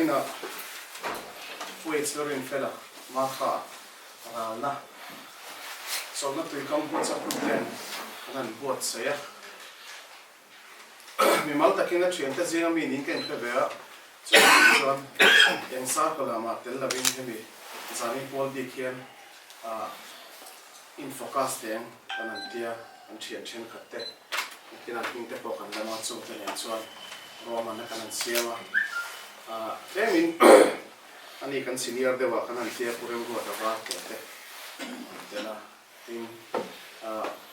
Zaninah Waits Lalrinfela Martha ralna chawlhna tuikam WhatsApp group ten an han buatsaih a. Mimal takin a thiante zinga mi niin ka inhre ve a, chuvangin chuan eng circle ah mah tel lovin hemi zanin pawl bik hian in focus teng kan han tia, kan thian thenkhat te nakin an hming te pawh kan lam a, chungte nen chuan ruahmanna kan han siam a, tlemin ani kan senior deuh ah kan han tia Pu Remruata var teh te an tel a. Tin,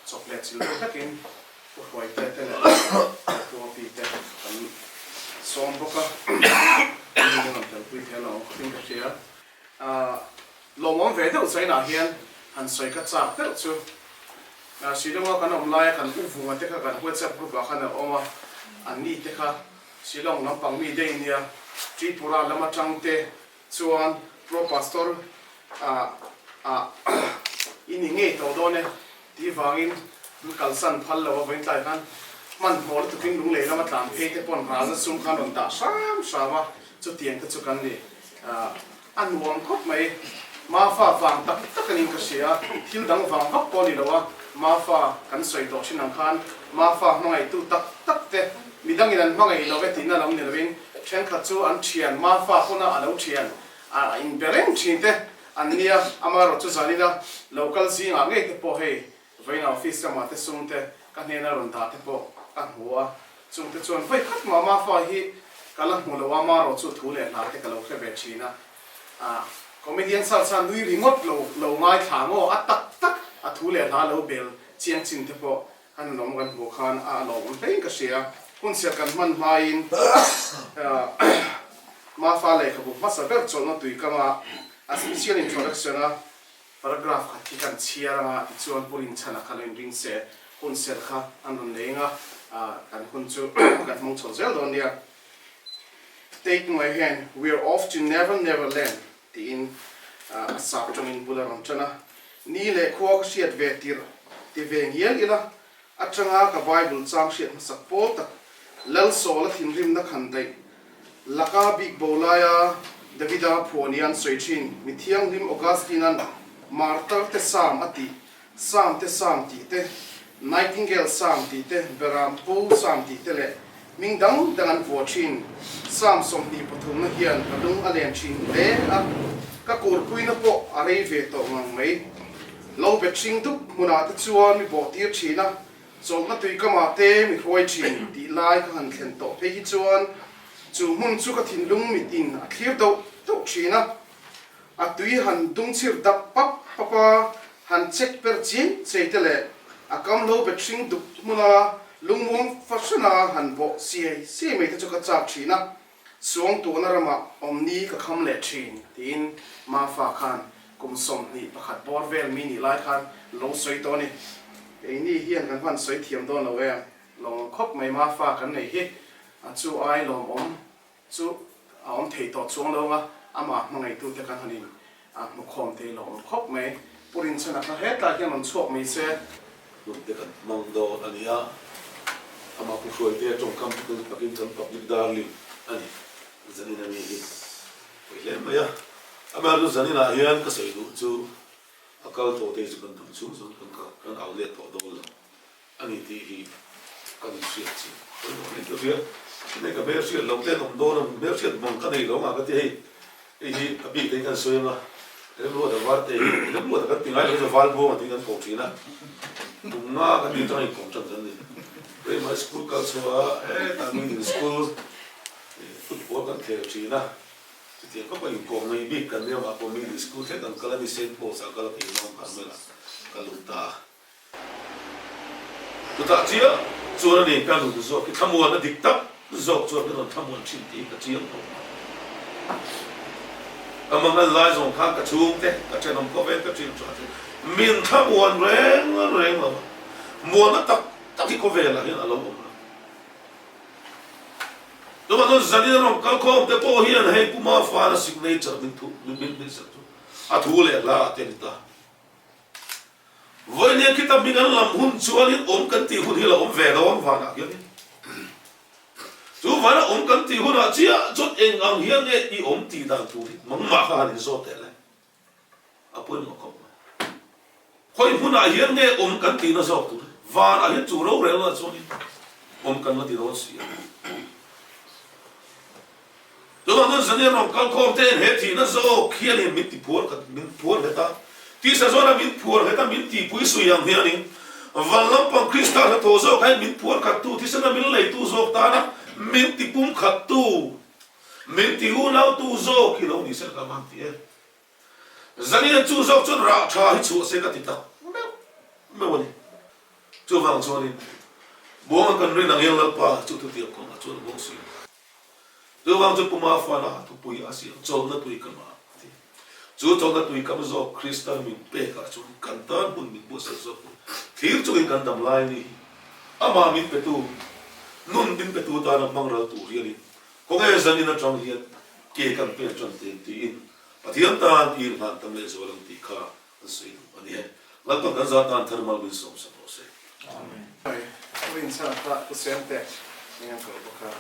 chawp leh chil deuh hlekin Pu Hruaite te leh Pu Api te kan sawm bawk a, mi te rawn telpui thei alawm khawpin ka hria. Lawmawm ve deuh China hian han sawi ka chak deuh chu Shillong-a kan awm laia kan U Vunga te kha kan WhatsApp group-ah khan a awm a, anni te kha Shillong lampang mi daih nia, Tripura lam atang te Chuan Pro Pastor ah ah i ni ngei tawh dawn e tih vangin an kalsan phal lo a vawiin tlai khan hmanhmawh lutukin lunglei lama tlan phei te pawn ralna sum khan rawn dah hram hram a, chutiang te chu kan ni. A nuam khawp mai. Mafa vang tak tak anin ka hria a, thil dang vang vak pawh a ni lo a, Mafa kan sawi tawh thin ang khan Mafa hmangaihtu tak tak te midangin an hmangaih lo e tihna lam ni loin Thenkhat chu an thian, Mafa huna a lo thian a inbe reng thin te an nia, amaherawh chu zanina lo kal zingah ngei te pawh hei vawiin office lamah te sum te ka hnena rawn dah te pawh ka hmu a, chung te chuan vawi khat mah Mafa hi ka la hmu lo a, amaherawh chu thu leh hla te ka lo hre ve thin a, ah comedian salsa nui ringawt lo lo ngaithla ngaw a tak tak a thu leh hla lo bel chiang chin te pawh An lawm kan hmuh khan a lawmawm hlein ka hria. Hun chhiat kan hman hmain Mafa lehkhabu hmasa ber chawlhna tui kama a special introduction a paragraph khat khi kan chhiar anga tichuan Pu Rinchhana kha lo inring se hun serh kha an rawn nei anga kan hun chu kan hmang chho zel dawn nia. Take my hand, we are off to never never land tiin a sap tawngin bul a rawn tan a. Ni leh khua ka hriat ve tirh ti ve ngial ila, atanga ka Bible chang hriat hmasak pawl tak Lalsawla thinrimna khan daih laka bik bo laia Davida phuah nia an sawi thin mi thianghlim Augustine-a'n Martar te Psalm a tih Psalm te Psalm tih te, Nightingale Psalm tih te, Beram Po Psalm tih te leh hming dang dang an vuah thin. Psalm 23 na hian ka lung a len thin hle a, ka kurpuina pawh a rei ve tawh ngang mai. Lo bet hring dup hmunah te chuan mi bawh tir thin a, chawlhna tuikamah te mi hruai thin tih lai ka han thlen tawh phei hi chuan chu hmun chu ka thinlung mit in a thlir dauh dauh thin a. A tui han dung chhir dap pap pap a, han check per chiai chiai te leh a kam lo bet hring dup hmuna lungmuang fahrana han bawh siai siai mai te chu ka chak thin a, Suangtuahna ramah awmni ka kham leh thin tiin Mafa khan kum 21 bawr vel mi nih lai khan lo sawi tawh a ni. Keini hian kan hman sawi thiam dawn lo em? Lawmawm khawp mai Mafa kan nei hi a chu ai lawmawm Chu a awm thei tawh chuang lo anga amah hmangaihtute kan han in hmu khawm thei lo awm khawp mai. Pu Rinchhana kha hetlai hian rawn chhuak mai se. Hun te kan hmang dawn a ni a, amah Pu Hruaitea tawngkam chu kan pakin kan public darling a ni. Zanin a mi hi pawi hle mai a, amaherawhchu zaninah hian ka sawi duh chu a kal tawh te hi chu kan dam chhung chuan kan kal kan au let tawh dawn lo. A ni tih hi ka ni hriat chi pawimawh hle ka hria. Tinge ka hmelhriat loh te an awm dawn a, hmelhriat mang ka nei lo anga ka ti hei, hei hi a bik te hi kan sawi anga, Remruata var te hi, Remruata kan ti ngai lo chu Valbuanga tiin kan ko thin a, kum nga kan ni atanga inkawm tan kan ni. Prema school kal chhuah a, hetah Mingdin school football kan khel thin a, chutiang khawpa inkawm ngei bik kan nia mah pawh Mingdin school thleng kan kal a ni, Saint Paul's ah kal a keimah Carmel ah ka lut ta a. Chutah chiah chuan a ni ka nun zawk hi thlamuan a dik tak zawk chuan ka rawn thlamuan thin tih ka chiang tawh mai. Ka mangan lai zawng khan ka chhungte, ka thenawm khawvel ka ṭin ṭha chu min thlamuan reng reng lo a, muanna tak tak hi khawvelah hian a lo awm lo. Chuvang chuan zanin a rawn kal khawm te pawh hian hei Pu Mafana signature min thu min min sak chu a thu leh hla ah te a ni ta. Vawinia khita hming an lam hun chuanin awm kan tih hun hi la awm ve lo ang vanah hianin. Chu vana awm kan tih hunah chiah chuan eng ang hian nge i awm tih dan tur hi mangmah kha han inzawt teh le. A pawimawh khawp mai. Khawi hmunah hian nge awm kan tihna zawk tur hi vanah hian chu rorelna chuanin awm kan la ti dawn si a. Tunah chuan Zanian rawn kal khawm te hian he thihna zawk hianin min ti phuar khat, min phuar nghet a, tisa zawna min phuar nghet a, min tihpui sui ang hianin van lampang Krista hnathawh zawk hian min phuar khattu, thisena min leitu zawk tana min ti pum khattu, min ti unautu zawk hi lo ni se ka van ti e. Zanian chu zawk chuan rah tha hi chhuah se ka ti tak meuh meuh a ni. Chuvang chuanin Buanga kan rin ang hian Lalpa chu thutiang kawngah chuan a hawng si lo. Chuvang chu Puma Fana thupui a siam chawlhna tui kam ah a ti. Chu chawlhna tui kam zawk Kristan min pek ah chuan kan tan hmun min buatsaih zawk tur thir chungin kan dam lai ni hi amah min petu, nun min petu tana hmang ral tur hianin khawnge zanin atang hian ke kan pen tan ten tiin Pathian tan i inhlan tam lehzual ang tih kha An sawi duh a ni e. Lalpan kan zah tan thar mal min sawm sak rawh se. Amen. Pu Rinchhan kha Pu Sente eng an koh bawk a.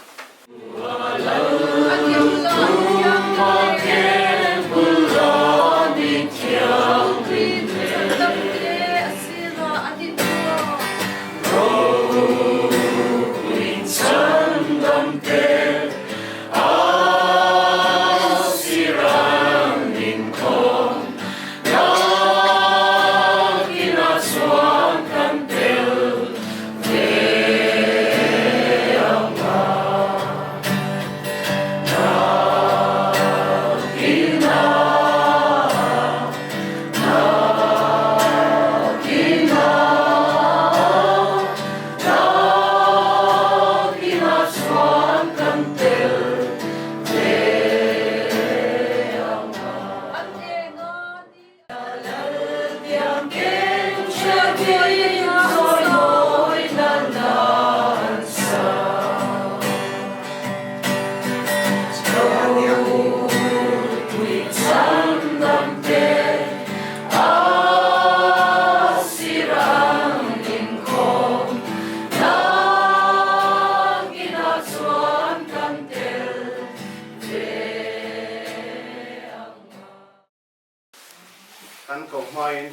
Kan ko hmain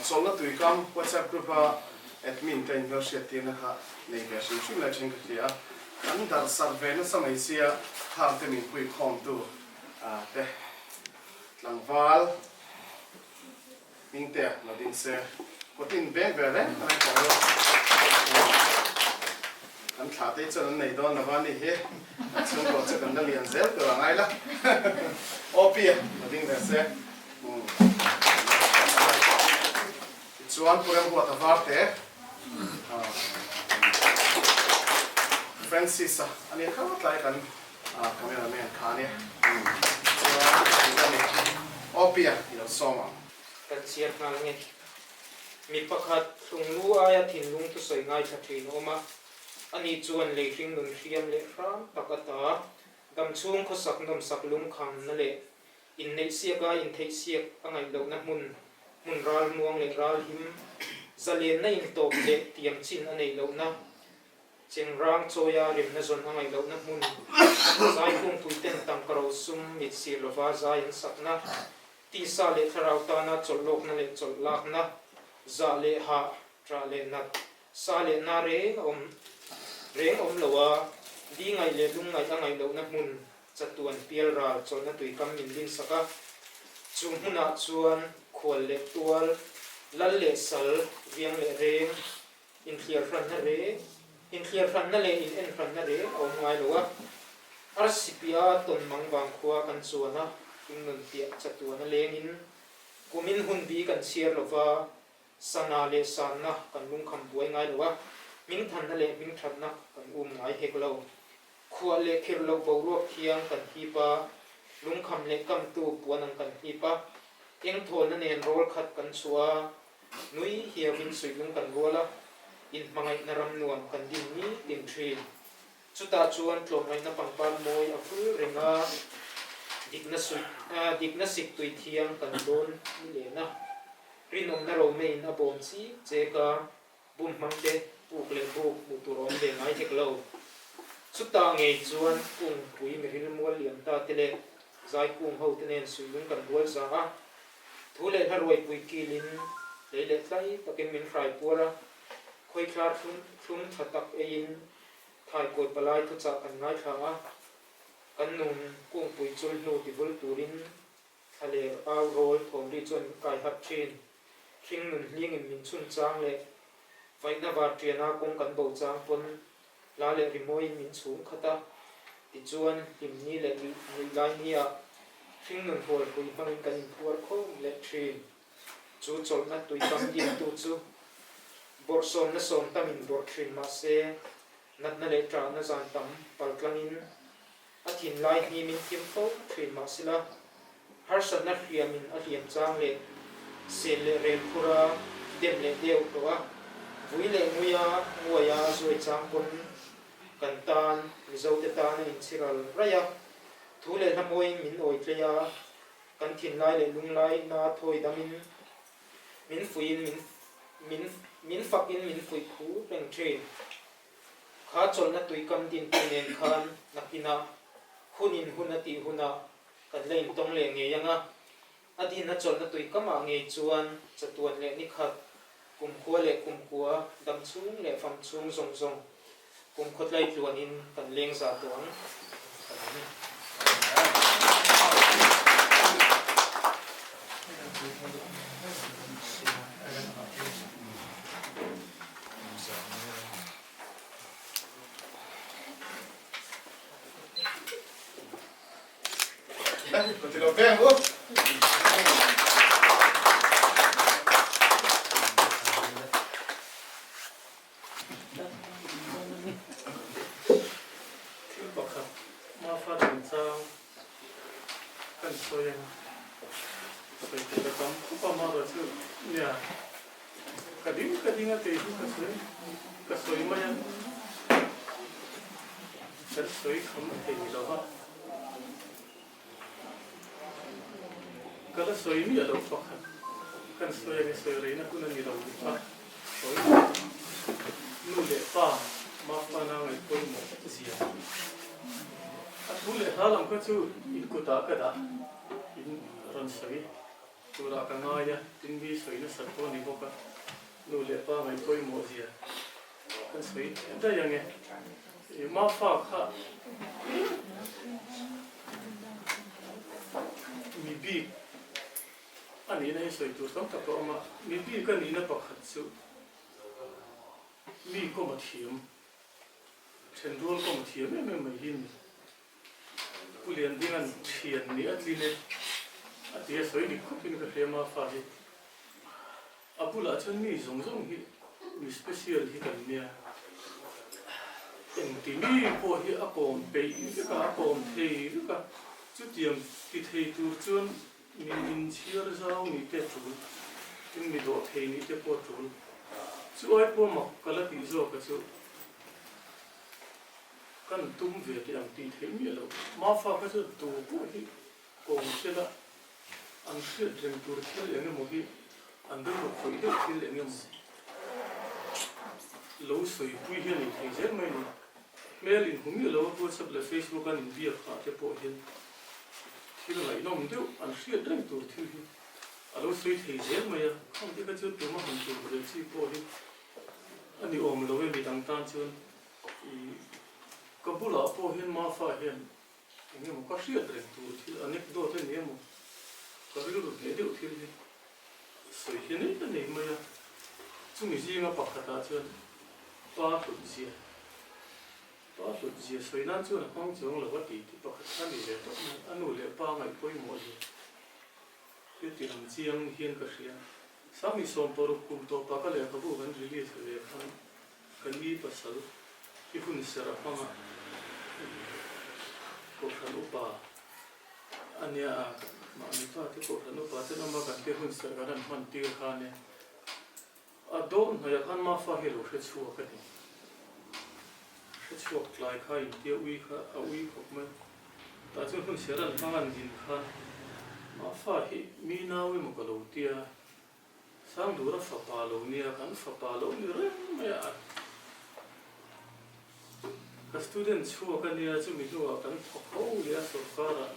chawlhna tuikam WhatsApp group a admin te inhmelhriat tirna kha nei ve hrim hrim lai thin ka hria a, kan darh sarh ve nasa mai sia khang te min pui khawmtu te tlangval Hmingtea lo ding se kut in veng ve reng reng tawh lo. Kan thlah te hi chuan an nei dawn lo va ni hi. Kan chhungkaw chu kan la lian zel tur a ngai la. OP a lo ding ve se. Tichuan Pu Remruata var te Francis a ania kha tlai kan Camera man kha ania chuan a ni OP a i lo sawm ang. Kan chhiar nghal nge. Mi pakhat thlunglu aia thinlung thusawi ngaithla thin a awm a, ani chuan lei hringnun hriam leh hram tak ata damchhung khawsak nawmsak lungkhamna leh inneih siaka intheih siak a ngaih lohna hmun, hmun ral muang leh ral him, zalenna intawp leh tiam chin a neih lohna, Chengrang chawia remna zawn a ngaih lohna hmun, zaikungpuiten tangka rosum mit sir lova zai an sakna, tisa leh thlarau tana chawlh lawkna leh chawlh lakna, zah leh hah, ṭah leh nat, sa leh na reng a awm reng awm lo a, di ngaih leh lungngaih a ngaih lohna hmun, chatuan pial ral chawlhna tuikam min din sak a. Chu hmunah chuan khual leh tual, lal leh sal, viang leh reng, Inthliar hranna reng, inthliar hranna leh in en hranna reng a awm ngai lo a. Arsipi-a tawn mang vang khua kan chuan a, ingnun piah chatuan a lengin kumin hun bi kan chhiar lo va, sana leh sanna kan lungkham buai ngai lo a, hmingthanna leh hmingthatna kan um ngai hek lo. Khuah leh khirh loh boruak thiang kan hip a, lungkham leh kamtu puan ang kan hip a, engthawlna nen rawl khat kan chhuah a, Nui hiauin suihlung kan rual a, inhmangaihna ram nuam kan din ni tin thin. Chutah chuan tlawmngaihna pangpar mawi a vul reng a, dikna suih dikna sik tui thiang kan dawn ni len a. Rinawmna romeiin a bawm chik chek a, bum hmang te puk leh buk hmuh tur a awm ve ngai hek lo. Chutah ngei chuan kungpui miril mual liam ta te leh zaikung ho te nen suihlung kan rual za a, thu leh hla ruaipui kilin lei leh tlai takin min hrai puar a, khawithlar thlum thlum tha tak eiin thaikawi palai thuchah kan ngaithla a, kan nun kungpui chul hnu tivul turin Thlaler au rawl thawm ri chuan min kai harh thin. Hring nun hlingin min chhun chang leh vaihna var tiana kawng kan bo chang pawn hla leh rimawiin min chhung khat a. Tichuan, hlimni leh nuih lai nia hring nun hual hui hmangin kan inphuar khawm leh thin. Chu chawlhna tuikam dintu chu bawrhsawmna sawm tamin bawrh thin mahse, natna leh ṭahna zan tam paltlangin A thinlai hnimin thim fo thin mahsela, harsatna hriamin a hliam chang leh sel leh rel phura dem leh deuh tawh a, vui leh nguia nguaia zuai chang pawn kan tan Mizote tan a inchhiral raih a, thu leh hla mawiin min awi tlei a, kan thinlai leh lunglai na thawi damin min fuihin min min min fakin min fuih khu reng thin. Kha chawlhna tuikam dintu nen khan nakinah hunin hun a tih hunah kan la intawng leh ngei ang a, a dinna chawlhna tuikamah ngei chuan chatuan leh nikhat, kumkhua leh kumkua, dam chhung leh fam chhung zawng zawng kumkhaw tlai tluanin kan leng za tawh ang ka lam. Thil pakhat Mafa chungchang kan sawi ang sawi tur a tam khawp a amaherawh chu nia Ka ding ka ding a kei hi ka sawi ka sawi mai a, kan sawi kham thei lo va, ka la sawi miah lo pakhat kan sawi ang i sawi reina hun a ni lo a sawi nu leh pa mafana ngaih pawimawh zia a thu leh hla lam kha chu in kutah ka dah in rawn sawi. Turah ka ngai a, tin mi sawi nasat pawh a ni bawk a, nu leh pa ngaih pawimawh zia kan sawi daih ang e. I Mafa kha mi bik a nihna hi sawi tur tam tak a awm a, mi bik a nihna pakhat chu mi kawm a thiam, thenrual kawm a thiam em em mai hi a ni. Pu Liandinga'n thian nih a tlin e a ti a sawi dik khawpin ka hria Mafa hi. A bulah chuan mi zawng zawng hi mi special hi kan nia. Engti mi pawh hi a kawm peih vek a, a kawm thei vek a, chutiang ti thei tur chuan mi inchhiar zau nih te a tul, tin mi dawh thei nih te pawh a tul. Chu ai pawh mak ka la tih zawk a chu. Kan tum ve teh ang tih theih miah loh. Mafa kha chu tu pawh hi kawng sela an hriat reng tur thil eng emaw hi an rilru khawih deuh thil eng emaw lo sawipui hi a nei thei zel mai a ni. Hmel inhmu miah lo a WhatsApp leh Facebook an inbiak ah te pawh hian thil ngaihnawm deuh an hriat reng tur thil hi a lo sawi thei zel mai a. Khang te kha chu tuma han tum ve chi pawh hi a ni awm lo e midang tan chuan. I ka bulah pawh hian Mafa hian eng emaw ka hriat reng tur thil anecdote a ni emaw ka rilru hneh deuh thil hi sawi hi nei a nei mai a, chumi zinga pakhatah chuan pa hlut zia pa hlut zia sawi nan chuan a hmang chuang lo a ti tih pakhat kha a ni ve tawp mai, a nu leh pa ngaih pawimawh zia hi ti ang chiang hian ka hria. Sami 60 kum tawpa ka lehkhabu kan release ve khan Ka ni pasal i hun serh a hmang a, Kohhran upa a nia a, mahni pa te Kohhran upa ten awm a kan tia hun serh kan han hman tir khan e, a dawn hnaih ah khan Mafa hi a lo hre chhuak a ni. Hre chhuak tlai kha intia ui kha a ui khawp mai. Tah chuan hun serh an hmang an zin khan Mafa hi mi nau emaw ka lo tia. Sangdura fapa lo nia, kan fapa lo ni reng mai a. Ka student chhuak a nia, chumi hnuah kan thawk ho leh a sorkarah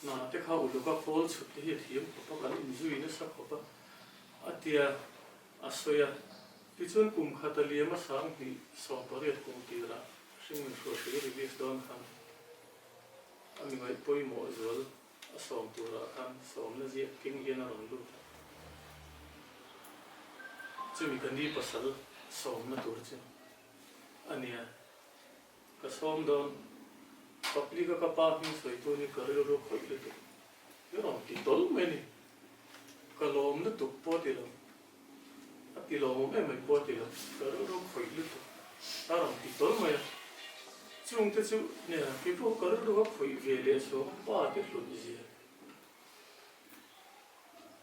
hna te kha uluk a khawl chhut te hi a thiam khawp a, kan inzui nasa khawp a, a tia a sawi a. Tichuan kum khat a liam a 2018 kum tirah hringin hruaipui release dawn khan a mi ngaih pawimawh zual a sawm turah khan sawmna ziak keng hian a rawn lut a. Chumi ka ni pasal sawmna tur chu a nia. Ka sawm dawn. Public a ka pa hming sawi tu ni ka rilru khawih lutuk. I rawn ti tawlh mai a ni. Ka lawm lutuk pawh ti lo. A ti lawmawm em mai pawh a ti lo. Ka rilru khawih lutuk. A rawn ti tawlh mai a. Chungte chu nia keipawh ka rilru a khawih ve leh chhuak a pa te hlut zia.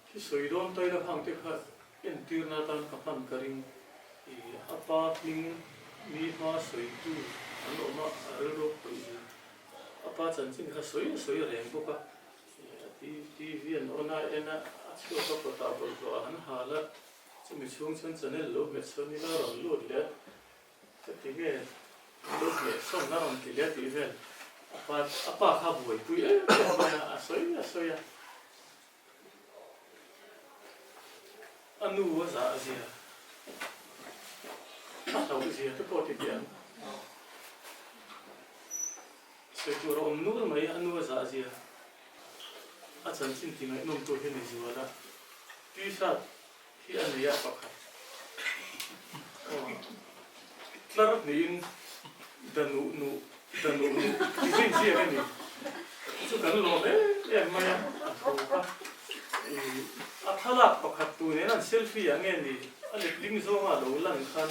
Khi sawi dawn taila khang te kha entirna atan ka hman ka ring. I a pa hming mi hma sawitu an awm a, a rilru khawih zia. A pa chanchin kha sawi a sawi reng bawk a. TV an on a, en a, a chhuak a kawtah bawlhhlawh a han hal a, chumi chhung chuan channel lo hmet sawn ila a rawn lut leh a, cheti nge lo hmeh sawn a rawn ti leh a tih vel a pa a pa kha buaipui em em mai a, a sawi a sawi a, a nu a zah zia, a hlauh zia te pawh ti teh ang. Sawi tur a awm nul mai, a nu a zah zia a chanchin ti ngaihnawm tur hi a ni zual a, T-shirt hi a nei a pakhat aw tlar hnihin danuh nuh danuh nuh ti zin ziak a ni, chu kan lawm em em mai a, a tho kha ih a thlalak pakhat tu nen an selfie ah nge ni a letling zawnga a lo lan khan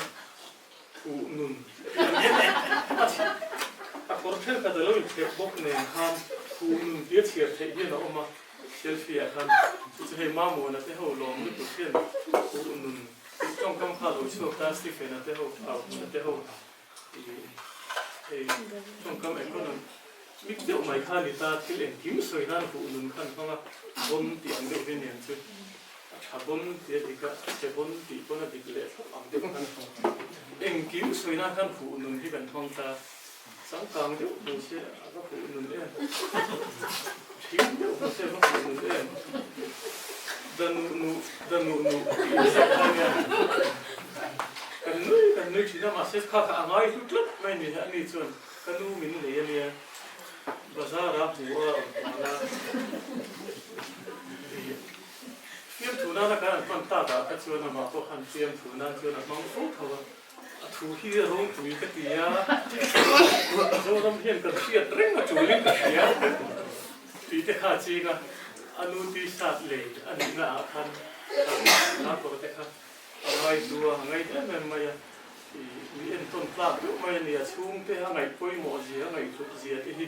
Huh nun a kawr thenkhat a lo inthep bawk nen khan huh nun tia chhiar theih hian a awm a, selfie ah khan chu chu hei Mamawna te ho lawm lutuk hian huh nun tih tawngkam kha a lo chhuak ta, Stephen-a te ho, Auhmuna te ho ih hei tawngkam economy mik deuh mai kha a ni ta, thil engkim sawi nan huh nun khan hmang a, bon tih ang deuh hi aniang chu. A tha bawn tih a dik a, a chhe bawn tih pawn a dik leh thlap ang deuh khan engkim sawi nan khan huh nun hi kan hmang ta. Changkang deuh hmu se a va huh nun em, ṭhing deuh hmu se a va huh nun em, da nuh nuh, da nuh nuh tih inziak kha nia. Kan nui kan nui ṭhin a, mahse kha kha a ngai hlu tlat mai ni a ni chuan ka nu min nei a nia. Bazar a hmu a rawn tlan a, ih fiamthu nana kan han hman tak ah kha chuan amah pawh khan fiamthu nan chuan a hmang fo tho a, a thu hi a rawngpui ka ti a, Zoram hian kan hriat reng a tulin ka hria tih te kha a ching a, a nu t-shirt lei a nihna ah khan a kawr te kha a ngaihlu a, a ngaih em em mai a. Mi entawn tlak deuh mai a ni. A chhungte a ngaih pawimawh zia, a ngaihhlut zia te hi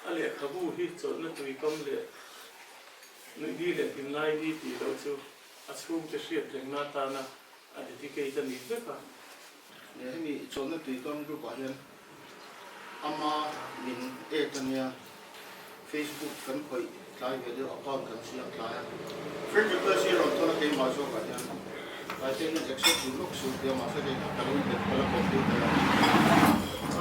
a lehkhabu hi chawlhna tuikam leh nuihni leh hlimlaini tih loh chu a chhungte hriat rengna atana a dedicate a ni vek a. Hemi chawlhna tuikam group ah hian Ama min add a nia, Facebook kan khawih tlai ve deuh account kan siam tlai a, friend request hi rawn thawn a keimah zawkah hian tlai te hian accept duh lawk suh tia mahse kei kha ka lo inlet phal a computer ah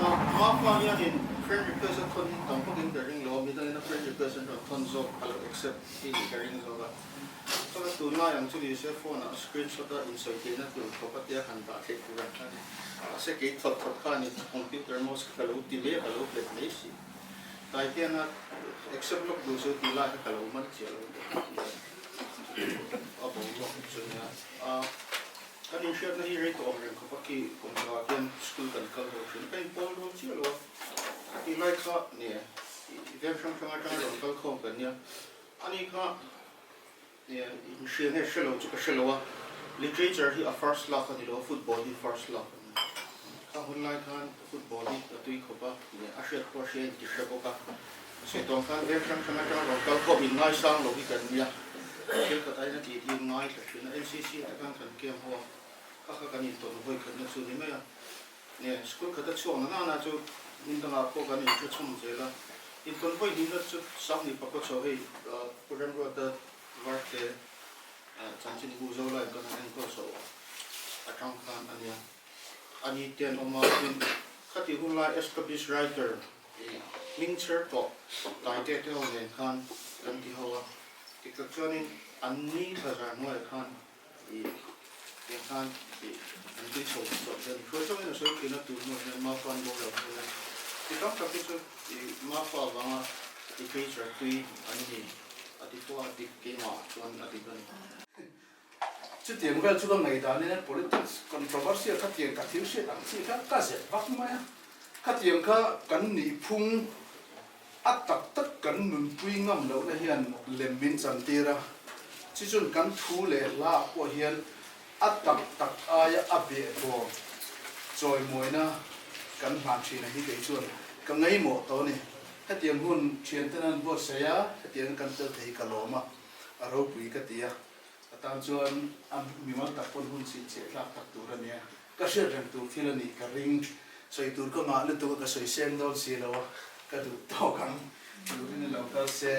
a Mapa hianin friend request a thawn hi tam vakin ka ring lo a, midangin a friend request an rawn thawn zawk a lo accept hi nih ka ring zawk a. Chuan tunlai ang chu ni se phone ah screenshot a insawi theihna tur khawp a tia han dah theih tur ang kha a ni. Mahse kei thawt thawt kha a ni computer mouse kha ka lo ti mai a ka lo hlet mai si. Tlai hian a accept lawk duh chu tih lai kha ka lo man chiah lo a bo lawk chu nia. Kan inhriatna hi rei tawh ang reng khawp a khi kum hnuah khian school kan kal ho thin a ka inpawl dawn chiah lo a. Tih lai kha nia veng hrang hrang atanga rawn kal khawm kan nia. Ani kha inhria nge hre lo chu ka hre lo a, literature hi a first love a ni lo a, football hi first love a ni. Kha hun lai khan football hi a tui khawp a, a hriat pawh a hria in ti hre bawk a. Sawi tawng khan veng hrang hrang atanga rawn kal khawp in ngaisang lo hi kan nia, thil khat aiin a tih hi ngai thla thin a, NCC te khan kan camp ho a, kha kha kan intawn vawi khatna chu ni mai a. Nge, school khata chhuak na nana chu hmun dangah pawh kan inhre chhawm zel a, intawn vawi hnihna chu 20 pakua chho hei Pu Remruata Varte chanchinbu zo laiin kan han enkawl chhoh atang khan a nia. A ni te an awm a, tin Khatih hun lai established writer hming chher tawh Taite te ho nen khan kan ti ho a, tiktak chuanin an ni bazar hnuaiah khan ih tiang khan ih an tui chho tawh te a ni. Hruai chauhin a sawi thin a, tun hnuah hian Mafa an bo lo hmel a, ti tam tak hi chu ih Mafa avanga literature tui an ni a ti fo a, dik keimah chuan a dik a ni. Chutiang vel chu ka ngaihdan in politics controversial khatiang ka thil hriat ang chi kha ka zet vak mai a, khatiang kha kan nihphung a tak tak kan nunpui ngam lohna hian lem min chantir a, chi chuan kan thu leh hla ah pawh hian a tak tak aia a behbawm chawimawina kan hlan thin a hi kei chuan ka ngaimawh tawh a ni. Hetiang hun thianten an buatsaih a, hetiang kan tel thei hi ka lawm a. A ropui ka ti a, a tan chuan a mimal tak pawn hun chhinchhiah tlak tak tur a nia. Ka hriat reng tur thil a nih ka ring. Sawi tur ka ngah lutuk a, ka sawi seng dawn si lo a, ka duh tawk ang. Turin a lo kal se,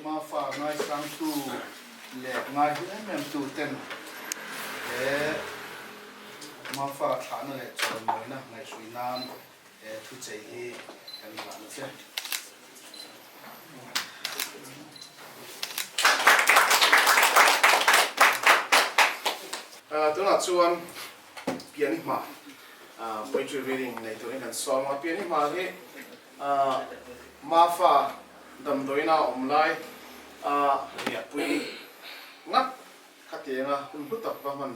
Mafa ngaisangtu leh ngaihlu em em tu ten he Mafa thlahna leh chawimawina ngaihhrui nan He thuchei hi kan hlan a che. Tunah chuan Piani Hma poetry reading nei turin kan sawm a. Piani Hma hi Mafa damdawiina awm lai a riahpui ngat khatianga hun hlu tak va hman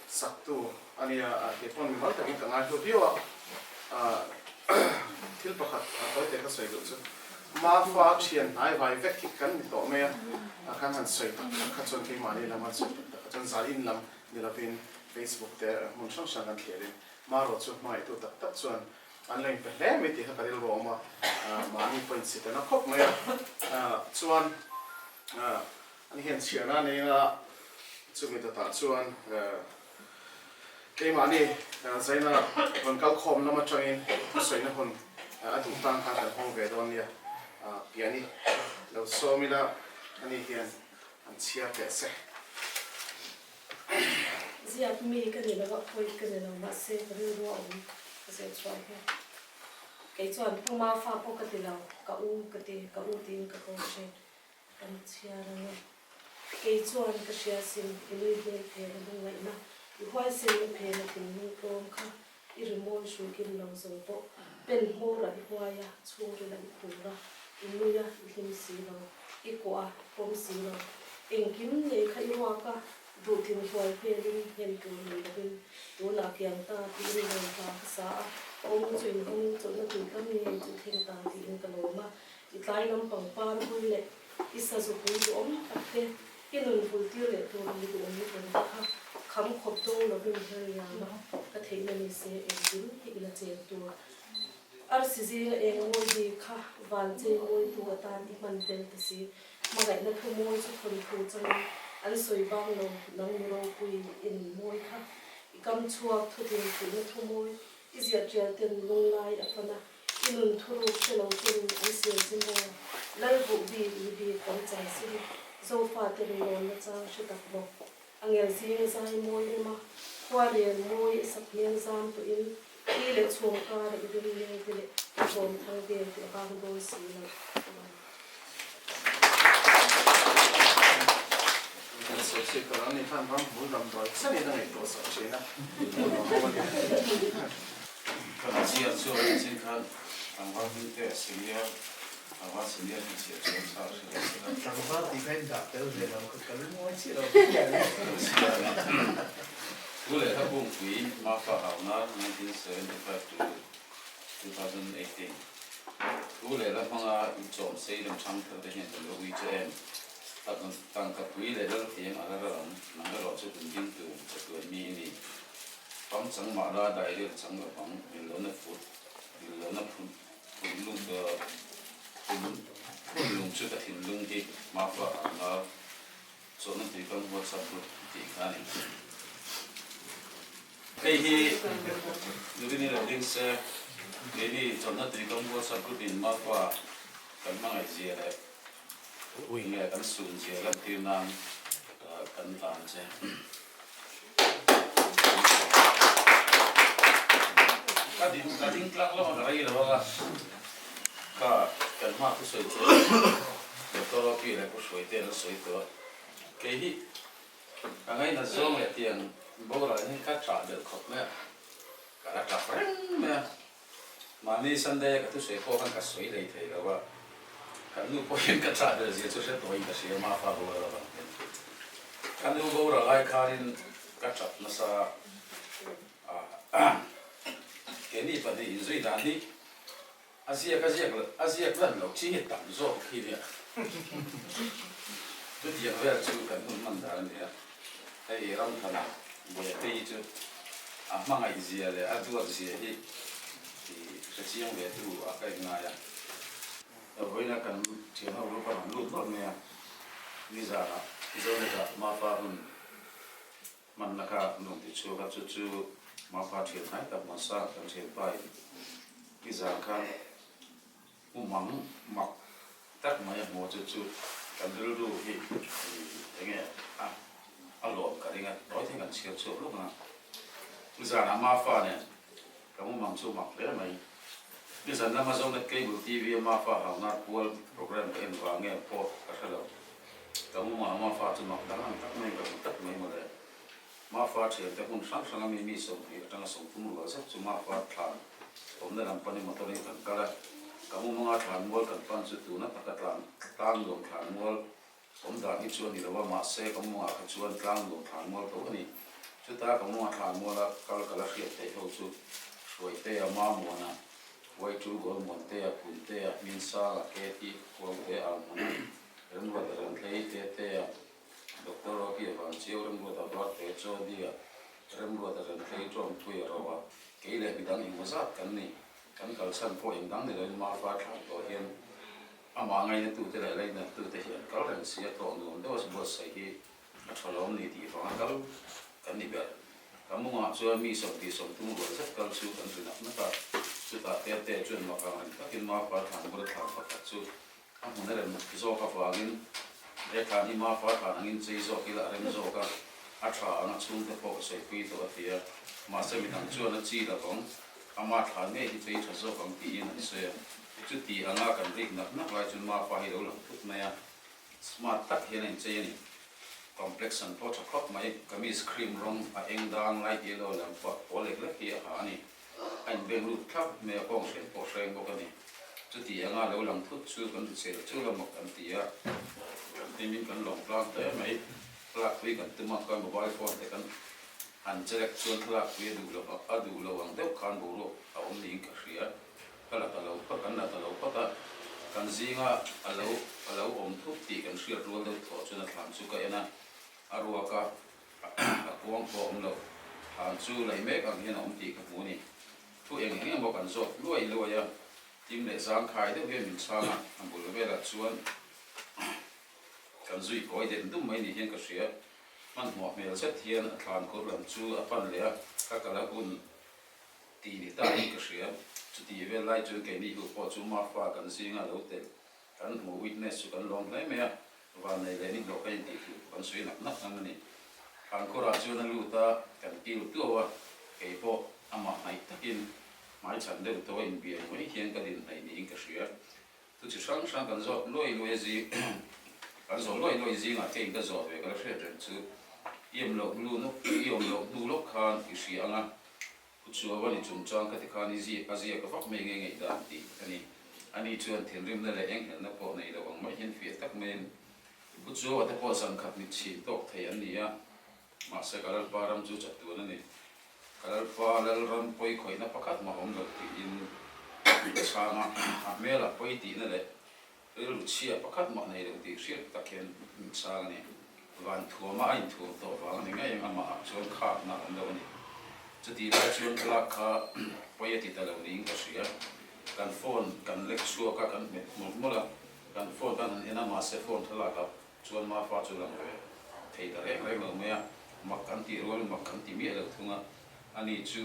Saktu a nia, kei pawn mimal takin ka ngaihlu viau a, thil pakhat tawi te ka sawi duh chu Mafa thian hnai vai vek hi kan ni tawh mai a, kan han sawi tak tak kha chuan keimahni lam han sawi tak tak kha chuan zalin lam ni lovin Facebook te hmun hrang hrang kan thlir in marawh chu hmangaihtu tak tak chuan an lo inpe hle mai tih kha ka rilru a awm a, mahni pawh insit a na khawp mai a, chuan Ani hian chhiarna a nei a, chumi dawtah chuan keimahni Zaina rawn kal khawm lam atangin thusawiina hun a duh tan khan kan hawng ve dawn nia. Piani lo sawm ila ani hian an chhiar teh se. Ziak mi ka ni lo a, pawi ka ni lo, mahse ka rilru a awm ka zir chhuah hian kei chuan Pu Mafa pawh ka ti lo, ka u ka ti, ka u tiin ka ko thin. Kan chhiar ang e. Kei chuan ka hria sin, i nui hmel phen a lungngaihna, i huaisenna phen a thinlung tlawm kha, i rimawi hruikim lo zo pawh, pen hmawrah i huai a, chhungrilah i khur a, i nui a, i hlim si lo, i kuah a, i pawm si lo. Engkim nei kha i ruak a, duhtlin huai hmelin nghen tur nei lovin tunah kiang ta tiin rawn hla ka sa a, kawng chu inhawngin chawlhna tuikam ngei chu thleng ta tiin ka lawm a, I tlai lam pangpar bul leh i sazupui duhawm tak te, i nun vul tir leh tur mi duhawm lutuk te kha kham khawp dawng lovin her liam a, ka theihna ni se engkim hi i la cheng tur. Arsi zinga eng mawi bik kha van chei mawitu atan i hman tel ta si. Hmangaihna thu mawi chu thawnthu changin an sawi bang lo, nang nu ropui i nun mawi kha. I kam chhuak thutlin fuihna thu mawi i ziah tial ten lunglai a fan a. I nun thuruk hre lo ten an sel che maw? Lal buh bik i bik kan chang sin, Zofa te rinrawn na chang hre tak maw? A ngel zing zai mawi rem a, khua rel mawi i sak hmel zam tawh in, Thli leh chhum kara i rim leng te leh i thawm thang vel te a bang dawn si lo. Kan sawi sawi tawh ang ni khan ram hmul damdawi chenin a ngaihtuah sak thin a. Kan chhiar chuan a chin khan tlangval hming te a senior, tlangval senior hi chhiar chuan chhar hre lo se la. Tlangval tih kha in dah tel ve lo, ka kal mawi chiah lo. Thu leh hla bungpui Mafa Hauna 1975 to 2018 Thu leh hla hmanga inchawm sei lem chhang thar te hian kan lo ui che em? Tangka pui leh lalthiam a la ral ang, nang erawh chu hun ding tur chatuan mi i ni. Pang chang mah la dairel chang lo vang, mil lohna phut, mil lohna phun phun lung ka phun phun lung chu ka thinlung hi Mafa ang a chawlhna tui kam WhatsApp group tih kha a ni. Hei hi Nurini lo ding se, keini chawlhna tui kam WhatsApp group in Mafa kan hmangaih zia leh Ui nge kan sun zia lantir nan kan hlan che. ding ka ding tlak lo a ka rei lo anga ka kan hma thusawi chu Doctor Rocky leh Pu Hruaite an sawi tawh a, kei hi ka ngainat zawng leh tiang boral hian ka ṭah belh khawp mai a, ka la ṭap reng mai a. Mahni Sunday a ka thusawi pawh khan ka sawi lei thei lo a, kan nu pawhin ka chah ber zia chu hre tawhin ka hria Mafa boral avang hian. Ka nu boral ai khanin ka tap nasa a, keini pahnih inzui dan hi a ziak a ziak a ziak lan loh chi hi tam zawk khi nia. Chutiang vel chu kan hun hman dan a ni a, hei Ramthana Buaitei chu a hmangaih zia leh a duat zia hi i hre chiang ve tu a ka inngai a. Vawiina kan thian ho group a rawn lut nawlh mai a, nizanah Zonet-ah Mafa hun hmanna kha an rawn ti chhuak a, chu chu Mafa thian hnai tak Masa kan thianpa in nizan khan Umang mak tak mai a hmu chu chu kan rilru hi enge a a lawm ka ring a, tawi thei kan chhiar chhuak lawk ang a. Nizanah Mafa nen ka mumang chu mak hle mai. Nizan lama Zonet Cable TV a Mafa haunar pual program ka en vang nge pawh ka hre lo. Ka mumangah Mafa chu mak dang ang tak maiin ka hmu tlat mai mawle. Mafa thiante hmun hrang hranga mi mi 20 atanga 30 rual zet chu Mafa thlan awmna lam panin motor in kan kal a, ka mumanga thlan mual kan pan chu tuna taka tlan tlang nuam thlan mual awm dan hi chu a ni lo a, mahse ka mumangah kha chuan tlang nuam thlan mual tho a ni. Chuta ka mumanga thlan muala kal ka la hriat theih ho chu Hruaitea, Mamuana, Huaitu, Gawlmuantea, Puntea, Hminsanga, Keti, Kuangtea, Alhmuna, Remruata, Renthlei, Tetea, Doctor Rocky avang chiau Remruata Varte Chawdia Remruata Renthlei Tawngpui a ro a, kei leh midang engmaw zat kan ni. Kan kalchhan pawh engdang ni loin Mafa thlan tawh hian amah ngainatute leh lainatute hi an kal reng si a, tlawh nuam deuh a buatsaih hi a tha lo ni tih vanga kal kan ni ber. Ka mungah chuan mi 20 30 rual zet kal chu kan ri nak nak a, chutah Tete chuan mak ang reng takin Mafa thlan bula thlan pakhat chu A hmun a rem zawk avangin he thlan hi Mafa thlan angin chei zawk ila a rem zawk a, a tha ang a chhungte pawh ka sawipui tawh a ti a, mahse midang chuan a chi lovang, ama thlan ngei hi chei tha zawk ang tiin an sawi a, chuti anga kan rik nak nak lai chuan Mafa hi lo lang thut mai a, smart tak hian a inchei a ni. Complexion pawh tha khawp mai, kamis cream rawng a eng dang light yellow lam pawh pawl lek lek hi a ha a ni. A inbeng lut thlap mai a, kawng hren pawh hreng bawk a ni. Chuti anga lo lang thut chu kan ti chel chul a mak kan ti a, kan hnimin kan lawng tlang hle mai. Thlalakpui kan tum a, kan mobile phone te kan han chelek chuan thlalakpui a duh loh a duh lo ang deuh khan boruak a awm niin ka hria. Ka la ta lo phawt, kan la ta lo phawt a, kan zinga a lo a lo awm thut tih kan hriat rual deuh thawh chuan a thlan chu ka en a, a ruak a. A kuang pawh awm lo. Thlan chu laih mek ang hian a awm tih ka hmu a ni. Thu eng eng emaw kan zawt luai luai a, tim leh zangkhai deuh hian min chhang a, a bul velah chuan kan zui kawi den dum mai ni hian ka hria. Hmanhmawh hmel zet hian a thlan kur lam chu a pan leh a, ka kal a hun tih ni ta in ka hria. Chutih vel lai chuan keini hu pawh chu Mafa kan zinga lo telh Kan hmuh witness chu kan lawm hle mai a, vannei leh nihlawh ka intih thu kan sawi nak nak ang a ni. Thlankhurah chuan a lut a, kan kil tuau a, kei pawh amah hnaih takin hmaichhan deuh tawh a inbiak mai hian ka din hnaih niin ka hria. Thu chi hrang hrang kan zawt luai luai zing kan zawh luai luai zingah keiin ka zawh ve ka la hriat reng chu i awm loh hnu nawk i awm loh hnu lawk khan i hria ang a, Pu Chuaua ni chungchang ka ti khan i ziak a ziak vak mai nge ngaihdan tih a ni. Ani chuan thinrimna leh enghelhna pawh nei lo ang mai hian fiah tak maiin Pu Chuaua te pawh zan khat mit chhin tawk thei an ni a, mahse ka Lalpa ram chu chatuan a ni. Ka Lalpa Lalram pawi khawihna pakhat mah awm lo tiin min chhang a, a hmelah pawi tihna leh Rilru chhia pakhat mah nei lo tih hriat tak hian min chhang a ni. Van thuama a inthuam tawh vang a ni ngei ang amah ah chuan khakna a awm lo a ni. Chutih lai chuan thlalak kha pawi a ti ta lo niin ka hria. Kan phone kan lek chhuak a, kan hmet hmawlh hmawlh a, kan phone kan han en a mahse phone thlalak ah chuan Mafa chu lang ve thei ta reng reng lo mai a, mak kan tih rualin mak kan ti miah lo thung a, ani chu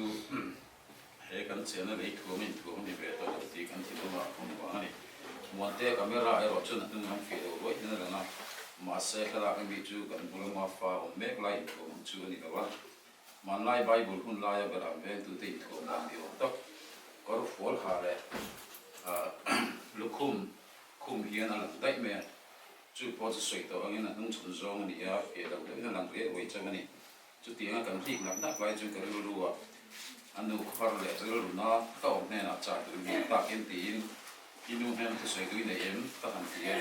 He kan chena lei thuam a inthuam a ni ve tawh lo tih kan thinlung ah hmun vang a ni. Muantea camera erawh chuan a hnung lam fih lo ruai hian a lang a, mahse thlalak ami chu kan bula Mafa awm mek lai inthuam ang chu a ni lo a. Hmanlai Bible hun laia beram vengtute inthuam dan ni awm tak. Kawr fual ha leh lukhum khum hian a lang daih mai a, chu pawh chu sawi tawh angin a hnung chhun zawng a ni a, fiah loh deuhin a lang riai uai chauh a ni. Chutianga kan hlik nak nak lai chu ka rilru a, a nu khawhar leh rilru na ka awm hnenah chah duh ni tak em tiin i nu hnena thusawi duh i nei em ka han ti a,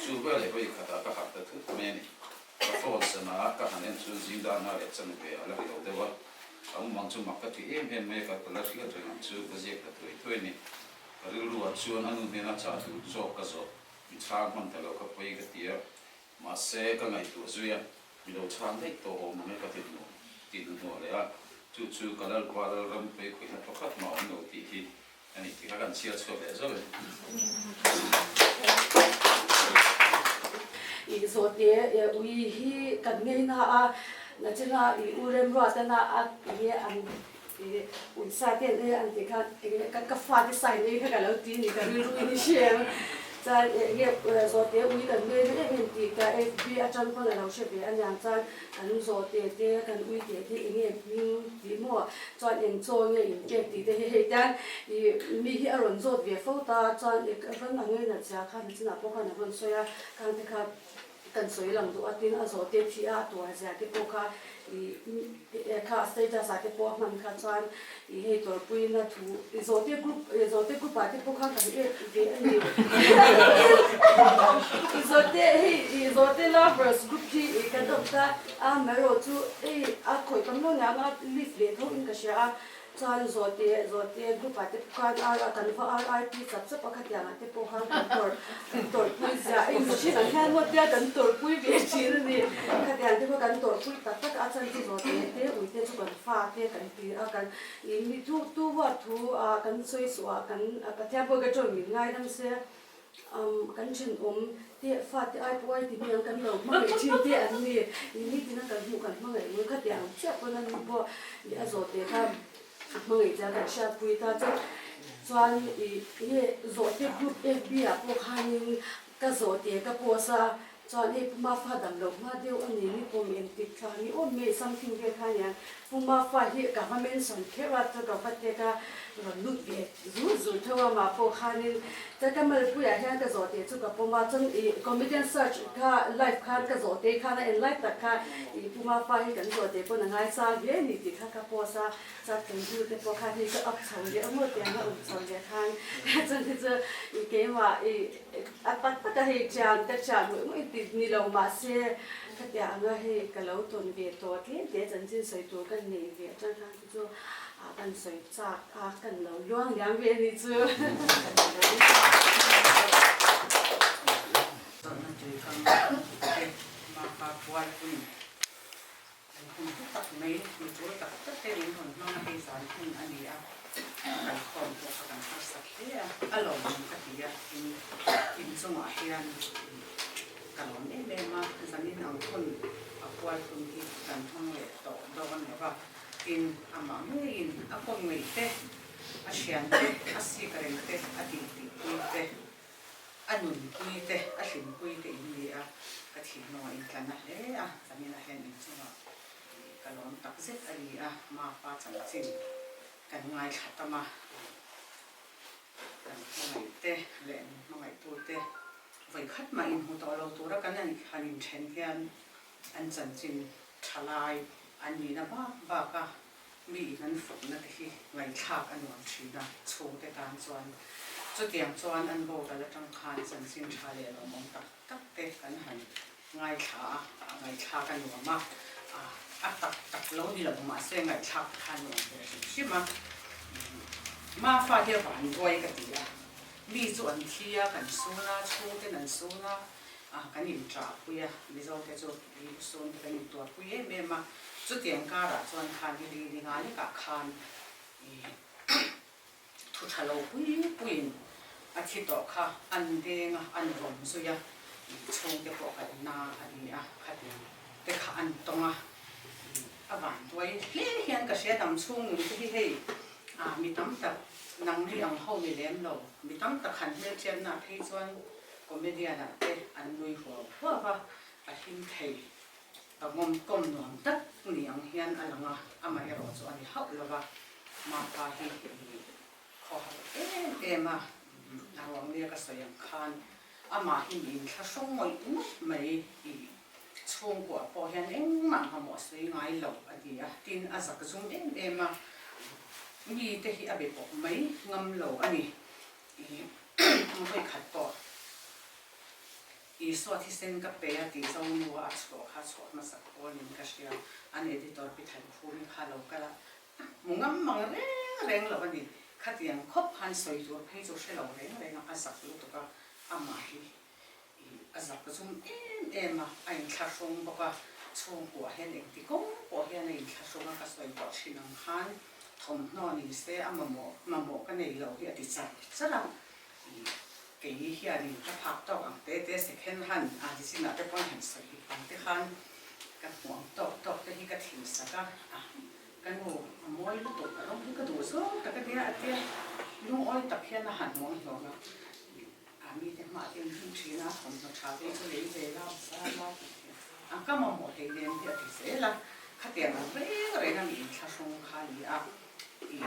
chu veleh vawi khatah ka harh ta thut mai a ni. Ka phone sana ka han en chuan zing dan a leh chan ve a la ri lo deuh a, a awm ang chu mak ka ti em em mai a, ka la hriat reng ang chu ka ziak ta thuai thuai a ni. Ka rilru ah chuan a nu hnena chah duh zawk ka zawh, mi chhang hman ta lo ka pawi ka ti a, mahse ka ngaihtuah zui a, mi lo chhang daih tawh awm ang e ka ti hnuh ti hnuhnawh leh a, chu chu ka Lalpa Lalram pawi khawihna pakhat mah awm lo tih hi A ni tih kha kan chhiar chhuak leh zauh e. I zawhte ui hi kan ngei na a, nachina i u remruat a na a enge an i uisa te an ei an tih kha enge ka fate sign ei kha ka lo ti ni ka rilru in i hre ang. Chuan enge zawhte ui kan ngei na em em tih ka FB atang pawn a lo hre ve aniang chuan kan zawhte te kan ui te te enge hming tih maw Chuan eng chaw nge in pek tih te hi hei te ih mi hi a rawn zawt ve fo ta chuan ih rawn ang ngei nat zia kha nachinah pawh khan a rawn sawi a, khang te kha kan sawi lang duh a tin a zawh te thi a a tuar zia te pawh kha ih kha status ah te pawh a hman kha chuan ih hei tawrhpuina thu ih zawh te group ih zawh te group ah te pawh khan kan add ve a ni ih zawh te hei ih zawh te lovers group hi ih kan awm ta. Amaherawh chu hei a khawih tam lo niang a lift leh tho in ka hria a, chuan zawhte zawhte group ah te pawh khan R kan va RIP chap chap a khatiang ah te pawh khan kan tawrh kan tawrhpui ziah a machine ang hian ngawt tia kan tawrhpui ve thin a ni, khatiang te pawh kan tawrhpui tak tak a, a chhan chu zawhte te ui te chu kan fa te kan ti a kan ih mi tu tu huat thu ah kan sawi suh ah kan Pathian pawh ka tawng min ngaidam se. Kan thenawm te fate ai pawh ai ti hmiang kan lo hmangaih thin te an ni. Ih nitin a kan hmuh kan hmangaih ngawih kha tih ang chiah pawn an ni pawh ih a zawh teh kha a hmangaih chiah kan hriatpui ta chu. Chuan ih nge zawhte group FB ah pawh khanin ka zawh teh ka post a, chuan hei Pu Mafa dam loh hma deuh a ni ni pawm engtik thla ni awm nge something vel kha aniang Pu Mafa hi ka va mention kher a chuan ka va tek a rawn lut ve Zut zut tho a mah pawh khanin chuan ka malpuiah hian ka zawh teh chu ka pawm a, chuan ih comedian search kha live khan ka zawh teh khan a en lai tak kha ih Pu Mafa hi kan zawh teh pawn a ngaisang hle a ni tih kha ka post a, chuan kan zut te pawh khan hei ka up chho leh a maw tiang a up chho leh khan chuan hi chu ih keimah ih a tak tak a hei thian ka thian ngawih ngawih tih ni lo mahse khatiang anga hei ka lo tawn ve tawh tlem te chanchin sawi tur ka nei ve atang khan chu a kan sawi chak a kan lo luang liam ve a nih chu. Zawhna tui kam te mapa pual hun an hun hlu tak mai mi tul tak tak te min rawn hmang a hei zan hun a ni a kan khawm pawh kha kan harsat hle a a lawmawm ka ti a tin inchungah hian ka lawm em em a zanin ang hun a pual hun hi kan hmang leh tawh dawn lo va. Tin, amah ngeiin a kawm ngeih te, a thian te, a sik reng te, a tihpui te, a nunpui te, a hlimpui te in ni a, ka thinlungah in tla na hle a, zaninah hian in chungah ka lawm tak zet a ni a, Mapa chanchin kan ngaithla tam a, kan hmangaih te leh min hmangaihtu te vawikhat mah inhmu tawh lo tura kan han inthen hian an chanchin Thalai an nihna bak bak a mi in an fakna te hi ngaihthlak a nuam thin a, chhungte tan chuan chutiang chuan an boral atang khan chanchin tha leh lawmawm tak tak te kan han ngaithla a, ngaihthlak a nuam a, a tak tak lo ni lo mahse ngaihthlak te kha a nuam ve hrim hrim a, Mafa hi a vanduai ka ti a, mi chu an thi a, kan sun a, chhungten an sun a, kan inṭahpui a, Mizo te chu. Ih sawn te kan intuarpui em em a, chutiang karah chuan khan i ri ni nga lekah khan ih thu tha lo pui puiin a thi tawh kha an deng a, an vawm zui a, ih chhungte pawh kan na a ni a, khatiang te kha an tawng a, ih a vanduai hle hian ka hria dam chhung nun te hi hei ah mi tam tak nangni ang ho ni lem lo, mi tam tak han hmelhriatna phei chuan comedian ah te an nui huau huau a, A hlim thei. Ka ngawm kawm nuam tak ni ang hian a lang a, amaherawh chu a ni hauh lo va, Mapa hi ih Khawhar em em a, a ruang nia ka sawi ang khan amah hi mi inthlahrung ngawih ngawih mai i chhungkua pawh hian engmah mamawh sawi ngai lo a ti a, tin a zak zum em em a, mite hi a be pawp mai ngam lo a ni. I vawikhat pawh Isua thisen ka pe a tih Zonua a chhuah kha chhuah hmasak pawlin ka hria, an editor Pi Thankhumi kha lo kal a, Hmu ngam mang reng reng lo a ni. Khatiang khawp khan sawi tur phei chu hre lo reng reng a, a zak lutuk a, amah hi a zak zum em em a, a inthlahrung bawk a, chhungkuah hian engti kawng pawh hian a inthlahrung a, ka sawi tawh thin ang khan thawmhnaw ni se a mamawh mamawh ka nei lo hi a ti char char a, kei hianin ka phak tawk ang te te second hand a nichinah te pawn han sawi ang te khan ka hmuh ang tawk tawk te hi ka thinsak a, Ka nu a mawi lutuk a rawng hi ka duh zawng tak a nia a tia lungawi tak hian a han hmuang hlawm a, a mite hmah te an hlim thin a, thawmhnaw tha te chu lei ve la zar la tih hi a ka mamawh hlei nen hi a ti zel a, khatiang ang reng reng a mi inthlahrung kha a ni a, ih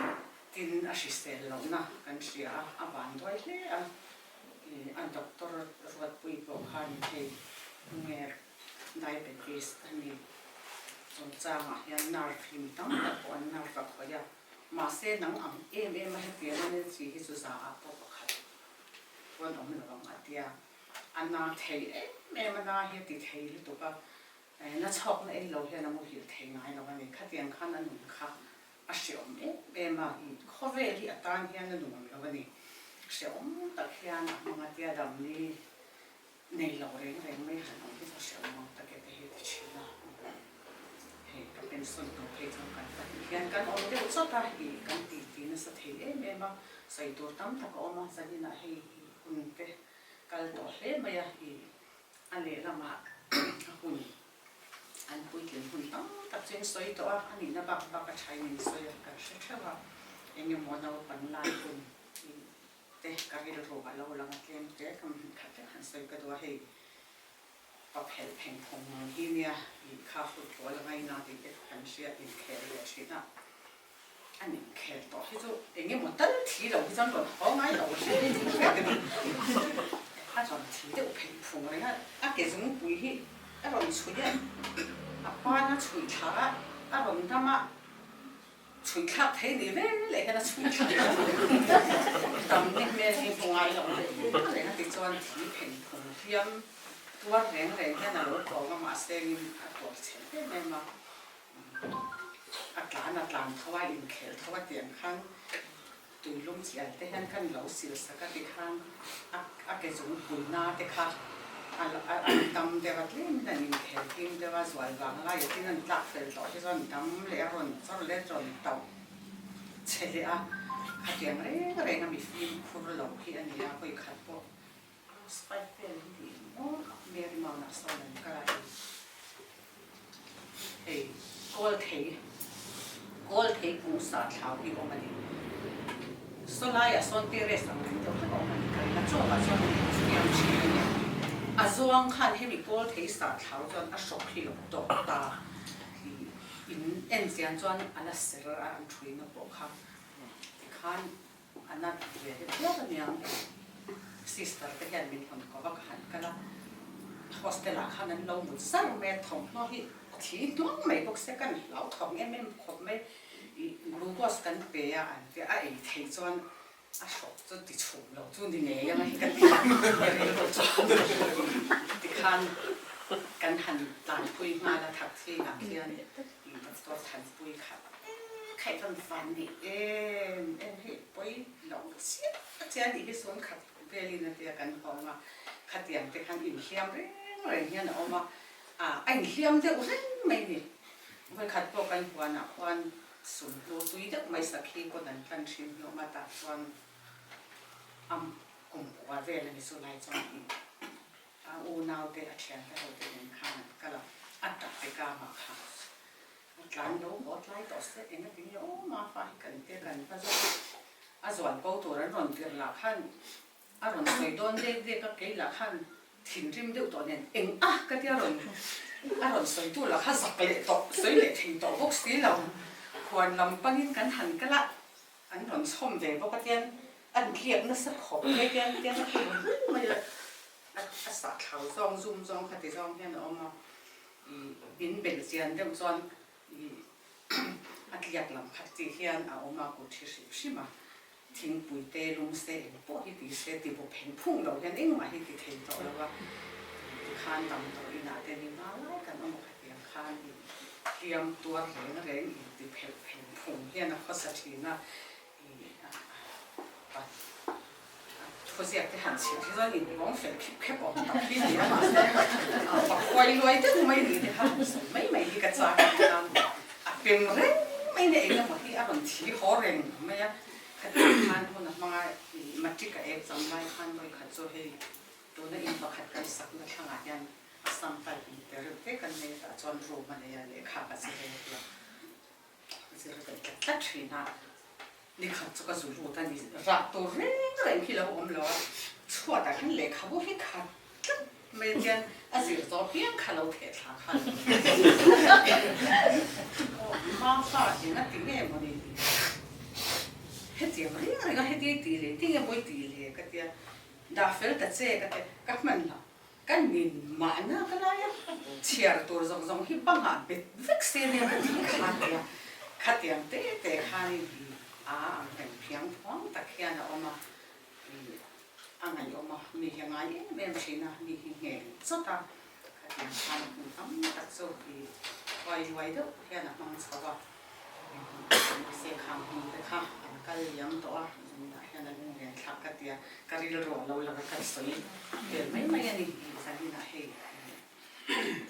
tin a hrisel lohna kan hria a, a van duai hle a, ih a doctor Ruatpui pawh khan hei nge Diabetes a ni. Chungchangah hian nerve hi mi tam tak pawh an nerve a khawih a, mahse nang ang em em a hetiang a nel chi hi chu za ah pawh pakhat pawn awm lo ang a tia. A na thei em em a, na hi a ti thei lutuk a, na chhawkna ei lo hian a muhilh thei ngai lo a ni. Khatiang khan a nun kha a hreawm em em a, khawvel hi a tan hian a nuam lo a ni. Hreawm tak hian a hmang a tia dam ni. Nei lo reng reng mai han awm hi chu hre awm ang tak e te hi ti thin a. Hei ka pension hnu phei chuan kan pahnih hian kan awm deuh chawt a, ih kan ti ti nasa thei em em a, sawi tur tam tak a awm a, zaninah hei ih hun te kal tawh hle mai a, ih a lehlamah a hun an puitlin hun tam tak chu in sawi tawh a, a nihna bak bak a thain in sawi a, kan hre theuh a, eng emaw naupan lai hun ih Te ka rilru a lo lang a tlem te ka hmuh khat vek han sawi ka duh a, hei pa phelh pheng phawng ang hi nia ih kha football a ngaina tih te kan hria inkhel leh thin a, an inkhel tawh hi chu eng emaw tal thi lo hi chuan rawn haw ngai lo hre tih hriat a ni, a rawn thi deuh pheng phung reng a, a ke zungpui hi a rawn chhuih a, a pan a chhuih thla a, a rawn dam a. Chhui thlak thei ni ve leh hian a chhui thlak tam ni hmel hi hmu ngai lo reng reng a ti chuan thi phen phung hliam tuar reng reng hian a lo kawm a mahse in a tuar chhe em em a, a tlan a tlan tho a inkhel tho a tiang khan Tuilum chian te hian kan lo sil sak a tikhan a ke chung puina te kha an tam deuh a tlemin an inkhel hlim deuh a, zual vang lai a tin an tlak fel tawh hi chuan dam leh a rawn chawr leh rawn tauh che leh a, khatiang reng reng a mi fimkhur lo hi a ni a, hawi khat pawh Spike vel hi tih maw Mary Mount ah sawn an kal a hei hei kawl thei kawl thei kung sa thlau hi awm a ni saw laiah sawn terrace ang reng deuh hlek a awm a ni ka ring a chaw ah chuan an infiam thin a nia a zuang khan hemi kawl thei sa thlau chuan a hrawk hi lo tawk ta in en chian chuan a la ser a an thuina pawh kha tikhan A nat ve deuh viau aniang sister te hian min hawn ko va ka han kal a, hostel ah khan an lo mut zar mai a, thawmhnaw hi a thli hnuang mai bawk sia kan hlauthawng em em khawp mai, ih glucose kan pe a an tia a ei theih chuan a hrawk chu ti chhum lo chu ni ngei anga hi ka ti a, ka rilru chuan tikhan kan han tlanpui nghal a thakthing ah khian Doctor Thanpui kha khaih rawn van ni em em hi pawi lo chiah chiah anih hi sawn khat velin a tia kan hawng a, khatiang te khan inhliam reng reng hian a awm a, a inhliam deuh reng mai ni. Vawikhat pawh kan huanah khuan sulhnu tui deuh mai sakhi pawn an tlan thin hlawm a, tah chuan a kumkua vel a ni chu lai chuan A unaute a thiante ho te nen khan an kal a, a tap pe kangah kha a tlan lo haw tlai tawh se engati nge aw Mafa hi kan tia kan va zawk a, a zual ko tur an rawn tirh lah khan a rawn sawi dawn dek dek a, kei lah khan thinrim deuh tawh nen eng a ka tia rawn a rawn sawi tu lah kha zak leh tawh sawi leh thei tawh bawk si lo, huan lam panin kan han kal a. An rawn chhawm ve bawk a tian an tliak nasa khawp mai tian tian a tur reng mai a, a sah thlau zawng zum zawng kha ti zawng hian a awm a, ih in belh chian deuh chuan ih a tliak lam khat chi hian a awm a kut hi hrim hrim a, thingpui te lum se eng pawh hi ti se ti bawp heng phung lo hian engmah hi ti thei tawh lo a, tikhan damdawi inah te ni hma lai kan awm a khatiang khan ih hliam tuar reng reng in ti phelh pheng phung hian a khawsa thin a, ih a thuziak te han chhiar hi chuan inpawng fel khip khep awm tak hi a ni a, mahse pakhuai luai deuh mai ni te kha han sawi mai mai hi ka chak a ni a, a pem reng mai nia eng emaw hi a rawn thi haw reng mai a, khatiang khan hun a hmang a, ih matric a exam lai khan vawi khat chu hei tuna in pakhat kan sakna thlangah hian Assam type in te reuh te kan nei a tah chuan room a nei a lehkha ka zir e tia zir ve tlat tlat thin a, nikhat chu ka zu lut a ni rah tur reng reng hi lo awm lo a, chhuatah hian lehkhabu hi khat tlat mai a tian a zir zawh piang kha lo theh thla kha a ni. Aw Mafa eng a ti nge maw ni tih hetiang reng reng a heti tih leh tinge maw i tih le ka tia dah fel ta che ka tia ka hman lo. Ka nin mahna ka lai a, chhiar tur zawng zawng hi bangah bet vek se nia ka tih kha tia, khatiang te te khanin i a ang reng phiang phuang tak hian a awm a, i a ngaihawm a, mi hi a ngai em em thin a, mi hi ngheng chawt a, khatiang khan hmun tam tak chu i huai luai deuh hian a hmang chho a. Mahse khang hmun te kha an kal liam tawh a, zunah hian a lunglen thlak ka tia, ka rilru a lo lang a, ka sawi vel mai mai a ni. Zaninah hei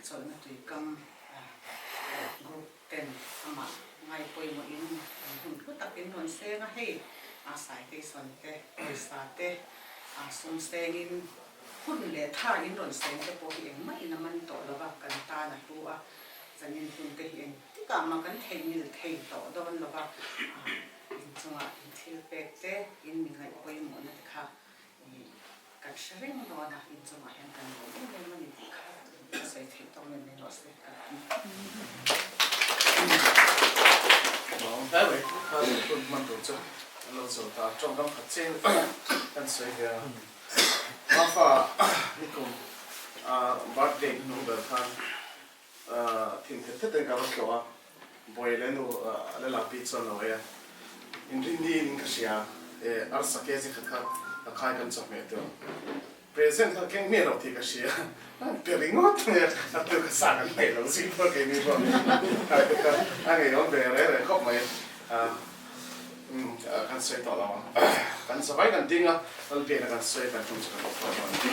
chawlhna tuikam group ten amah ngai pawimawhin an hun hlu takin rawn seng a, hei citation te, pawisa te sum sengin hun leh tha in rawn seng te pawh hi engmah in a man tawh lo va, kan tan a hlu a, zanin hun te hi eng. Tikah mah kan theihnghilh thei tawh dawn lo va, inchungah in thil pek te, in mi ngaih pawimawhna te kha kan hre reng dawn a, inchungah hian kan lawm em em a ni tih kha ka sawi theih tawk em em rawh se ka ti. Lawm hle mai, kha leh hun hman tur chu an lo zo ta, tawngkam khat cheng kan sawi ve a, Mafa nikum birthday hnung ber khan Thin thet thet in ka va tlawh a, Bawi leh nu a la pi chuan lo ei a, inrinni in ka hria e, arsa kg khat kha ka khai kan chawhmeh tur present kha keng hmiah lo tih ka hria, pe ringawt mai a, a tu ka sa kan hmeh lo zing pawh keini pawh khai te kha a ngeiawm ve reng reng khawp mai a, kan sawi tawh lo ang, kan zavai kan ding a, Lalbiakna kan sawi kan tum chu kan awm tawh dawn a ni.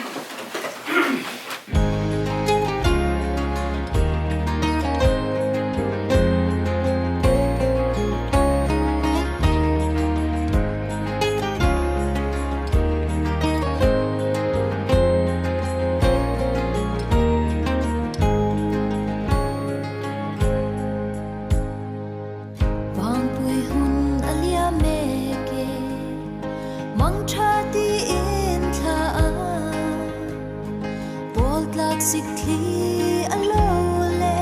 Vangpui hun a liam mek e, mang tha tiin thla a, pawl tlak sik thli a lo le,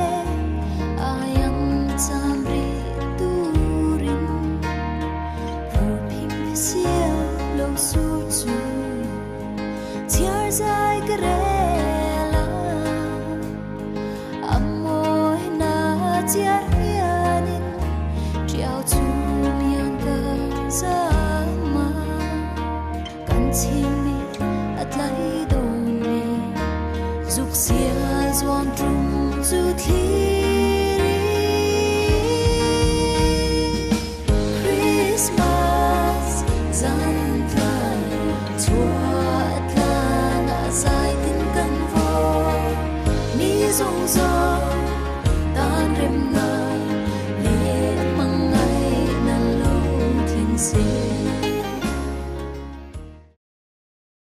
ai ang cham rih turin phur phing phe sial lo sur chu chhiar zai ka rel a. A mawina chiar hianin ṭiau chhum hian ka zam a, kan chhingmi a tlai dawn le, zuk sial zuam tum chu thlir in. Christmas zan tlan chhuah tlan a zai tin kan vawk mi zawng zawng tan remna.